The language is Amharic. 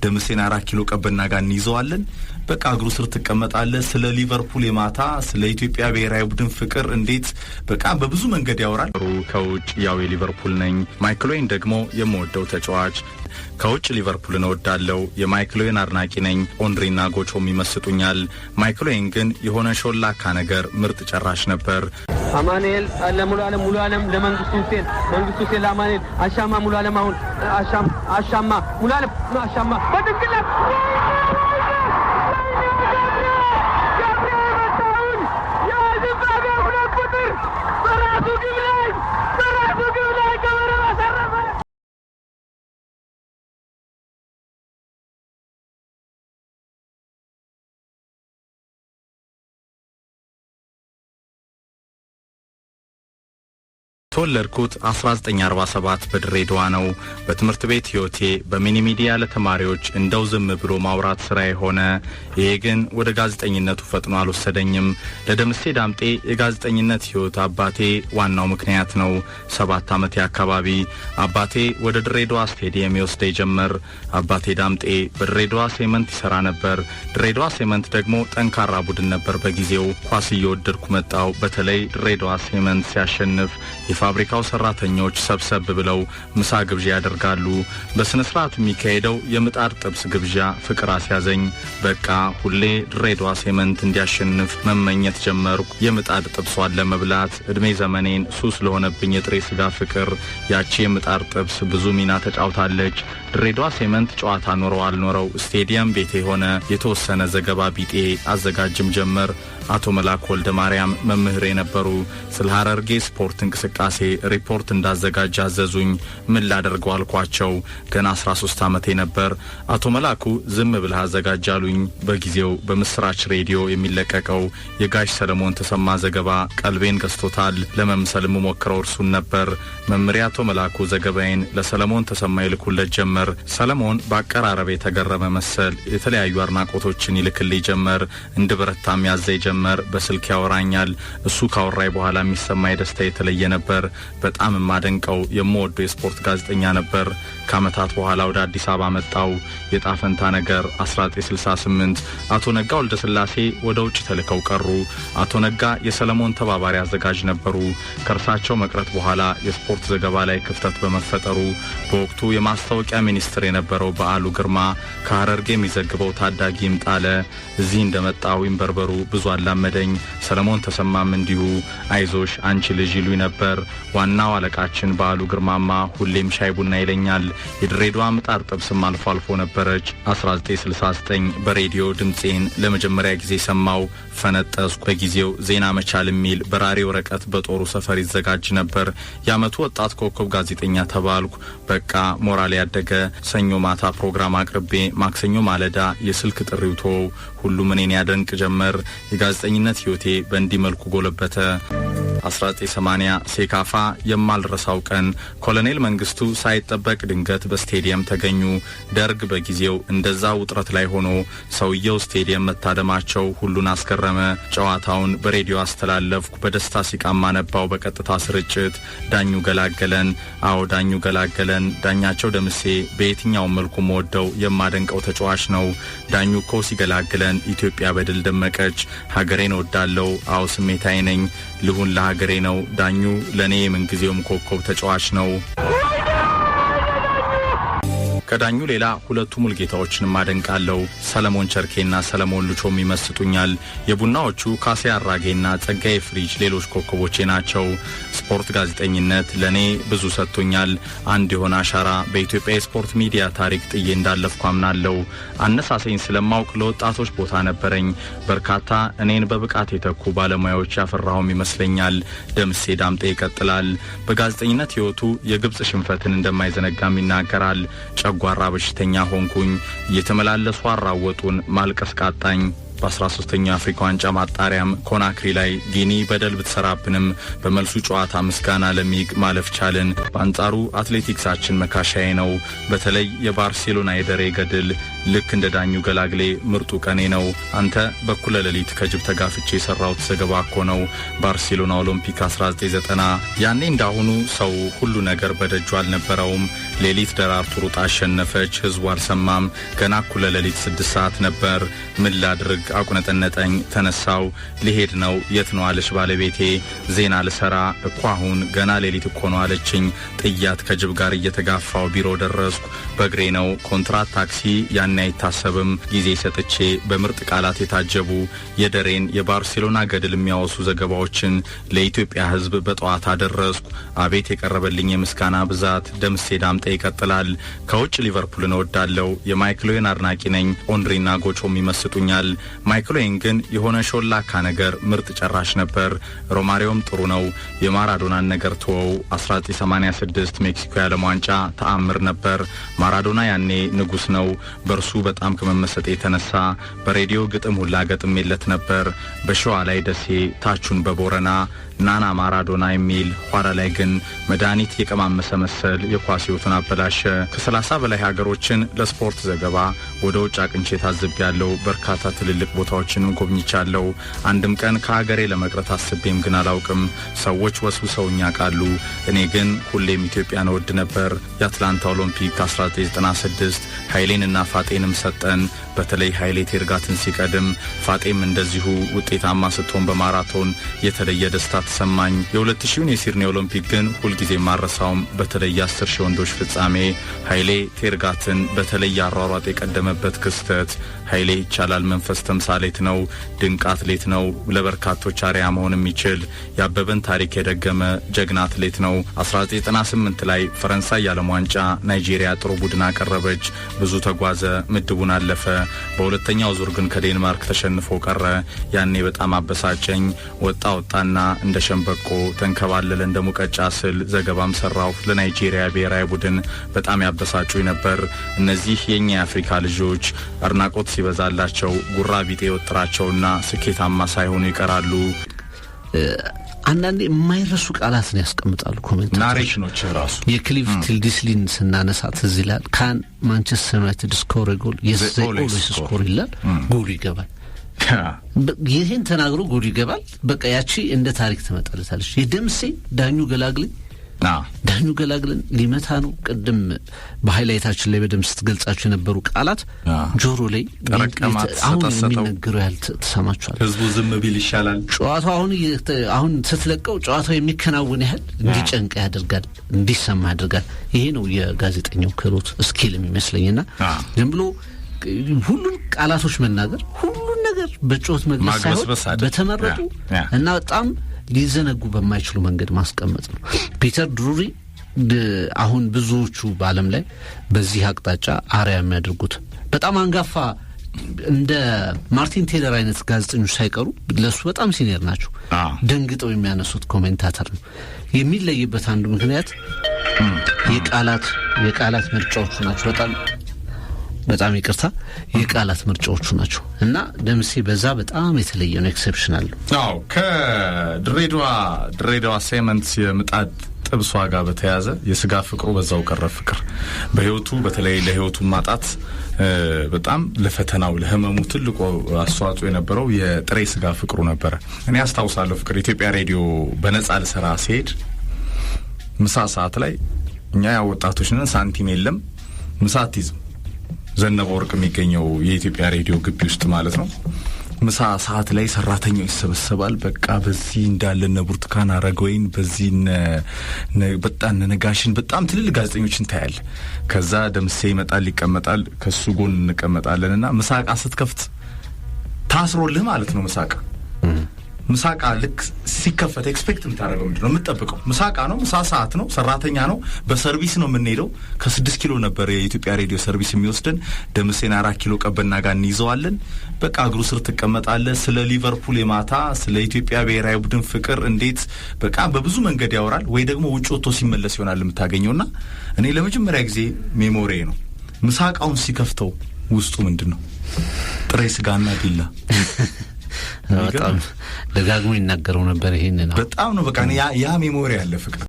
ደምሴን 4 ኪሎ ቀበና ጋር እንይዘዋለን። በቃ እግሩ ስር ትቀመጣለህ። ስለ ሊቨርፑል የማታ፣ ስለ ኢትዮጵያ ብሔራዊ ቡድን ፍቅር እንዴት በቃ በብዙ መንገድ ያወራል። ከውጭ ያው የሊቨርፑል ነኝ። ማይክል ኦዌን ደግሞ የምወደው ተጫዋች። ከውጭ ሊቨርፑልን እወዳለሁ። የማይክል ኦዌን አድናቂ ነኝ። ኦንሪና ጎቾም ይመስጡኛል። ማይክል ኦዌን ግን የሆነ ሾላካ ነገር ምርጥ ጨራሽ ነበር። አማኑኤል ለሙሉ አለም፣ ሙሉ አለም ለመንግስቱ ሁሴን፣ መንግስቱ ሁሴን ለአማኑኤል አሻማ፣ ሙሉ አለም አሁን አሻማ፣ ሙሉ አለም አሻማ በጭንቅላት! በራሱ ግብ ላይ፣ በራሱ ግብ ላይ ከመረብ አሳረፈ። የተወለድኩት 1947 በድሬዳዋ ነው። በትምህርት ቤት ህይወቴ በሚኒ ሚዲያ ለተማሪዎች እንደው ዝም ብሎ ማውራት ስራ የሆነ፣ ይሄ ግን ወደ ጋዜጠኝነቱ ፈጥኖ አልወሰደኝም። ለደምሴ ዳምጤ የጋዜጠኝነት ህይወት አባቴ ዋናው ምክንያት ነው። 7 ዓመቴ አካባቢ አባቴ ወደ ድሬዳዋ ስቴዲየም ይወስደኝ ጀመር። አባቴ ዳምጤ በድሬዳዋ ሴመንት ይሰራ ነበር። ድሬዳዋ ሴመንት ደግሞ ጠንካራ ቡድን ነበር በጊዜው። ኳስ እየወደድኩ መጣው። በተለይ ድሬዳዋ ሴመንት ሲያሸንፍ የፋብሪካው ሰራተኞች ሰብሰብ ብለው ምሳ ግብዣ ያደርጋሉ። በስነ ስርዓቱ የሚካሄደው የምጣድ ጥብስ ግብዣ ፍቅር አስያዘኝ። በቃ ሁሌ ድሬዳዋ ሴመንት እንዲያሸንፍ መመኘት ጀመርኩ። የምጣድ ጥብሷን ለመብላት እድሜ ዘመኔን ሱስ ለሆነብኝ የጥሬ ስጋ ፍቅር ያቺ የምጣድ ጥብስ ብዙ ሚና ተጫውታለች። ድሬዳዋ ሴመንት ጨዋታ ኖረው አልኖረው ስቴዲየም ቤቴ የሆነ። የተወሰነ ዘገባ ቢጤ አዘጋጅም ጀመር። አቶ መላኩ ወልደ ማርያም መምህር የነበሩ ስለ ሀረርጌ ስፖርት እንቅስቃሴ ሪፖርት እንዳዘጋጅ አዘዙኝ። ምን ላደርገው አልኳቸው። ገና 13 ዓመቴ ነበር። አቶ መላኩ ዝም ብለህ አዘጋጅ አሉኝ። በጊዜው በምስራች ሬዲዮ የሚለቀቀው የጋሽ ሰለሞን ተሰማ ዘገባ ቀልቤን ገዝቶታል። ለመምሰል የምሞክረው እርሱን ነበር። መምሬ አቶ መላኩ ዘገባዬን ለሰለሞን ተሰማ ይልኩለት ጀመር። ሰለሞን በአቀራረቤ የተገረመ መሰል የተለያዩ አድናቆቶችን ይልክልኝ ጀመር። እንድበረታም ያዘኝ ጀመር። በስልክ ያወራኛል። እሱ ካወራኝ በኋላ የሚሰማኝ ደስታ የተለየ ነበር። በጣም የማደንቀው የምወደው የስፖርት ጋዜጠኛ ነበር። ከዓመታት በኋላ ወደ አዲስ አበባ መጣው። የጣፈንታ ነገር 1968 አቶ ነጋ ወልደስላሴ ወደ ውጭ ተልከው ቀሩ። አቶ ነጋ የሰለሞን ተባባሪ አዘጋጅ ነበሩ። ከእርሳቸው መቅረት በኋላ የስፖርት ዘገባ ላይ ክፍተት በመፈጠሩ በወቅቱ የማስታወቂያ ሚኒስትር የነበረው በዓሉ ግርማ ከሀረርጌ የሚዘግበው ታዳጊ ይምጣ አለ። እዚህ እንደመጣው ይንበርበሩ ብዙ አላመደኝ። ሰለሞን ተሰማም እንዲሁ አይዞሽ አንቺ ልጅ ይሉኝ ነበር። ዋናው አለቃችን በዓሉ ግርማማ ሁሌም ሻይ ቡና ይለኛል። የድሬዳዋ ምጣድ ጥብስም አልፎ አልፎ ነበረች። 1969 በሬዲዮ ድምፄን ለመጀመሪያ ጊዜ ሰማው። ፈነጠስኩ። በጊዜው ዜና መቻል የሚል በራሪ ወረቀት በጦሩ ሰፈር ይዘጋጅ ነበር። የአመቱ ወጣት ኮከብ ጋዜጠኛ ተባልኩ። በቃ ሞራሌ አደገ። ሰኞ ማታ ፕሮግራም አቅርቤ ማክሰኞ ማለዳ የስልክ ጥሪው ተወው። ሁሉም እኔን ያደንቅ ጀመር። የጋዜጠኝነት ህይወቴ በእንዲህ መልኩ ጎለበተ። 1980 ሴካፋ የማልረሳው ቀን ኮሎኔል መንግስቱ ሳይጠበቅ ድንገት በስቴዲየም ተገኙ። ደርግ በጊዜው እንደዛ ውጥረት ላይ ሆኖ ሰውየው ስቴዲየም መታደማቸው ሁሉን አስገረመ። ጨዋታውን በሬዲዮ አስተላለፍኩ። በደስታ ሲቃ ማነባው በቀጥታ ስርጭት። ዳኙ ገላገለን። አዎ፣ ዳኙ ገላገለን። ዳኛቸው ደምሴ በየትኛውም መልኩ መወደው የማደንቀው ተጫዋች ነው። ዳኙ እኮ ሲገላግለን ኢትዮጵያ በድል ደመቀች። ሀገሬን እወዳለው። አዎ፣ ስሜታዊ ነኝ። ልሁን ለሀገሬ ነው። ዳኙ ለእኔ የምንጊዜውም ኮከብ ተጫዋች ነው። ከዳኙ ሌላ ሁለቱ ሙልጌታዎችንም አደንቃለሁ። ሰለሞን ቸርኬና ሰለሞን ሉቾም ይመስጡኛል። የቡናዎቹ ካሴ አራጌና ጸጋዬ ፍሪጅ ሌሎች ኮከቦቼ ናቸው። ስፖርት ጋዜጠኝነት ለእኔ ብዙ ሰጥቶኛል። አንድ የሆነ አሻራ በኢትዮጵያ የስፖርት ሚዲያ ታሪክ ጥዬ እንዳለፍኩ አምናለሁ። አነሳሴን ስለማውቅ ለወጣቶች ቦታ ነበረኝ። በርካታ እኔን በብቃት የተኩ ባለሙያዎች ያፈራሁም ይመስለኛል። ደምሴ ዳምጤ ይቀጥላል። በጋዜጠኝነት ሕይወቱ የግብጽ ሽንፈትን እንደማይዘነጋም ይናገራል። ጨጓራ በሽተኛ ሆንኩኝ። እየተመላለሱ አራወጡን። ማልቀስ ቃጣኝ። በ13ኛው የአፍሪካ ዋንጫ ማጣሪያም ኮናክሪ ላይ ጊኒ በደል ብትሰራብንም በመልሱ ጨዋታ ምስጋና ለሚግ ማለፍ ቻልን። በአንጻሩ አትሌቲክሳችን መካሻዬ ነው። በተለይ የባርሴሎና የደሬ ገድል ልክ እንደ ዳኙ ገላግሌ ምርጡ ቀኔ ነው። አንተ በኩለ ሌሊት ከጅብ ተጋፍቼ የሰራሁት ዘገባ እኮ ነው። ባርሴሎና ኦሎምፒክ 1990። ያኔ እንዳሁኑ ሰው ሁሉ ነገር በደጁ አልነበረውም። ሌሊት ደራርቱ ሩጣ አሸነፈች። ህዝቡ አልሰማም። ገና እኩለ ሌሊት 6 ሰዓት ነበር። ምን ላድርግ አቁነጠነጠኝ። ተነሳው፣ ሊሄድ ነው። የት ነው አለች ባለቤቴ። ዜና ልሰራ እኮ፣ አሁን ገና ሌሊት እኮ ነው አለችኝ። ጥያት ከጅብ ጋር እየተጋፋው ቢሮ ደረስኩ። በእግሬ ነው። ኮንትራት ታክሲ ያኔ አይታሰብም። ጊዜ ሰጥቼ በምርጥ ቃላት የታጀቡ የደሬን የባርሴሎና ገድል የሚያወሱ ዘገባዎችን ለኢትዮጵያ ሕዝብ በጠዋት አደረስኩ። አቤት የቀረበልኝ የምስጋና ብዛት! ደምሴ ዳምጤ ይቀጥላል። ከውጭ ሊቨርፑልን እወዳለሁ። የማይክል ኦዌን አድናቂ ነኝ። ኦንሪና ጎቾም ይመስጡኛል። ማይክል ኦዌን ግን የሆነ ሾላካ ነገር ምርጥ ጨራሽ ነበር። ሮማሪዮም ጥሩ ነው። የማራዶናን ነገር ተወው። 1986 ሜክሲኮ የዓለም ዋንጫ ተአምር ነበር። ማራዶና ያኔ ንጉስ ነው። በእርሱ በጣም ከመመሰጤ የተነሳ በሬዲዮ ግጥም ሁላ ገጥሜለት ነበር። በሸዋ ላይ ደሴ፣ ታቹን በቦረና፣ ናና ማራዶና የሚል። ኋላ ላይ ግን መድኃኒት የቀማመሰ መሰል የኳስ ሕይወቱን አበላሸ። ከ30 በላይ ሀገሮችን ለስፖርት ዘገባ ወደ ውጭ አቅንቼ ታዝቤያለሁ። በርካታ ትልልቅ ቦታዎችንም ጎብኝቻለሁ። አንድም ቀን ከሀገሬ ለመቅረት አስቤም ግን አላውቅም። ሰዎች ወስውሰውኝ ያውቃሉ። እኔ ግን ሁሌም ኢትዮጵያን እወድ ነበር። የአትላንታ ኦሎምፒክ 1996 ኃይሌንና ፋጤንም ሰጠን። በተለይ ኃይሌ ቴርጋትን ሲቀድም፣ ፋጤም እንደዚሁ ውጤታማ ስትሆን በማራቶን የተለየ ደስታ ተሰማኝ። የ2000ውን የሲድኒ ኦሎምፒክ ግን ሁልጊዜ ማረሳውም። በተለይ የ10,000 ወንዶች ፍጻሜ ኃይሌ ቴርጋትን በተለይ አሯሯጥ የቀደመበት ክስተት። ኃይሌ ይቻላል መንፈስ ተምሳሌት ነው። ድንቅ አትሌት ነው። ለበርካቶች አርአያ መሆን የሚችል፣ የአበበን ታሪክ የደገመ ጀግና አትሌት ነው። 1998 ላይ ፈረንሳይ የዓለም ዋንጫ ናይጄሪያ ጥሩ ቡድን አቀረበች። ብዙ ተጓዘ፣ ምድቡን አለፈ። በሁለተኛው ዙር ግን ከዴንማርክ ተሸንፎ ቀረ። ያኔ በጣም አበሳጨኝ። ወጣ ወጣና እንደ ሸንበቆ ተንከባለለ እንደ ሙቀጫ ስል ዘገባም ሰራሁ። ለናይጄሪያ ብሔራዊ ቡድን በጣም ያበሳጩኝ ነበር። እነዚህ የኛ የአፍሪካ ልጆች አድናቆት ሲበዛላቸው ጉራ ቢጤ የወጥራቸውና ስኬታማ ሳይሆኑ ይቀራሉ። አንዳንዴ የማይረሱ ቃላትን ያስቀምጣሉ commentator ኦች። Narration ኦች ራሱ። የክሊፍ ቲልዲስሊን ስናነሳ ትዝ ይላል። "Can Manchester United score goal?" "Yes, they always score" ይላል። ጎሉ ይገባል። ይህን ተናግሮ ጎሉ ይገባል። በቃ ያቺ እንደ ታሪክ ትመጣለታለች። የደምሴ ዳኙ ገላግለኝ፣ ዳኙ ገላግለን፣ ሊመታ ነው። ቅድም በ highlight ኣችን ላይ በደንብ ስትገልጻቸው የነበሩ ቃላት ጆሮ ላይ አሁን የሚነገሩ ያህል ትሰማቸዋል። ህዝቡ ዝም ቢል ይሻላል። ጨዋታው አሁን ስትለቀው ጨዋታው የሚከናወን ያህል እንዲጨንቅ ያደርጋል፣ እንዲሰማ ያደርጋል። ይሄ ነው የጋዜጠኛው ክህሎት፣ skill የሚመስለኝና ዝም ብሎ ሁሉን ቃላቶች መናገር፣ ሁሉን ነገር በጩኸት መግለጽ ሳይሆን በተመረጡ እና በጣም ሊዘነጉ በማይችሉ መንገድ ማስቀመጥ ነው። ፒተር ድሩሪ አሁን ብዙዎቹ በዓለም ላይ በዚህ አቅጣጫ አርአያ የሚያደርጉት፣ በጣም አንጋፋ እንደ ማርቲን ቴለር አይነት ጋዜጠኞች ሳይቀሩ፣ ለእሱ በጣም senior ናቸው፣ ደንግጠው የሚያነሱት commentator ነው። የሚለይበት አንዱ ምክንያት የቃላት ምርጫዎቹ ናቸው። በጣም በጣም ይቅርታ፣ የቃላት ምርጫዎቹ ናቸው እና ደምሴ በዛ በጣም የተለየ ነው። Exceptional ነው። አዎ፣ ከድሬዳዋ ድሬዳዋ ሴመንት የምጣድ ጥብሷ ጋር በተያያዘ የስጋ ፍቅሩ በዛው ቀረ። ፍቅር በህይወቱ በተለይ ለህይወቱ ማጣት በጣም ለፈተናው ለህመሙ ትልቁ አስተዋጽኦ የነበረው የጥሬ ስጋ ፍቅሩ ነበረ። እኔ አስታውሳለሁ ፍቅር፣ ኢትዮጵያ ሬዲዮ በነጻ ልሰራ ሲሄድ ምሳ ሰዓት ላይ እኛ ያው ወጣቶች ነን፣ ሳንቲም የለም፣ ምሳ አትይዝም። ዘነበ ወርቅ የሚገኘው የኢትዮጵያ ሬዲዮ ግቢ ውስጥ ማለት ነው። ምሳ ሰዓት ላይ ሰራተኛው ይሰበሰባል። በቃ በዚህ እንዳለ እነ ብርቱካን አረጋወይን፣ በዚህ በጣም እነ ነጋሽን፣ በጣም ትልልቅ ጋዜጠኞችን ታያለ። ከዛ ደምሴ ይመጣል፣ ይቀመጣል፣ ከሱ ጎን እንቀመጣለን እና ምሳቃ ስትከፍት ታስሮልህ ማለት ነው። ምሳቃ ልክ ሲከፈት expect የምታደርገው ምንድን ነው? የምትጠብቀው ምሳቃ ነው። ምሳ ሰዓት ነው። ሰራተኛ ነው። በሰርቪስ ነው የምንሄደው። ከ6 ኪሎ ነበር የኢትዮጵያ ሬዲዮ ሰርቪስ የሚወስደን። ደምሴን 4 ኪሎ ቀበና ጋር እንይዘዋለን። በቃ እግሩ ስር ትቀመጣለህ። ስለ ሊቨርፑል የማታ፣ ስለ ኢትዮጵያ ብሔራዊ ቡድን ፍቅር እንዴት በቃ በብዙ መንገድ ያወራል። ወይ ደግሞ ውጭ ወጥቶ ሲመለስ ይሆናል የምታገኘውና እኔ ለመጀመሪያ ጊዜ memory ነው፣ ምሳቃውን ሲከፍተው ውስጡ ምንድን ነው? ጥሬ ስጋና ቢላ። በጣም ደጋግሞ ይናገረው ነበር ይሄንን። በጣም ነው፣ በቃ ያ memory ያለ ፍቅር።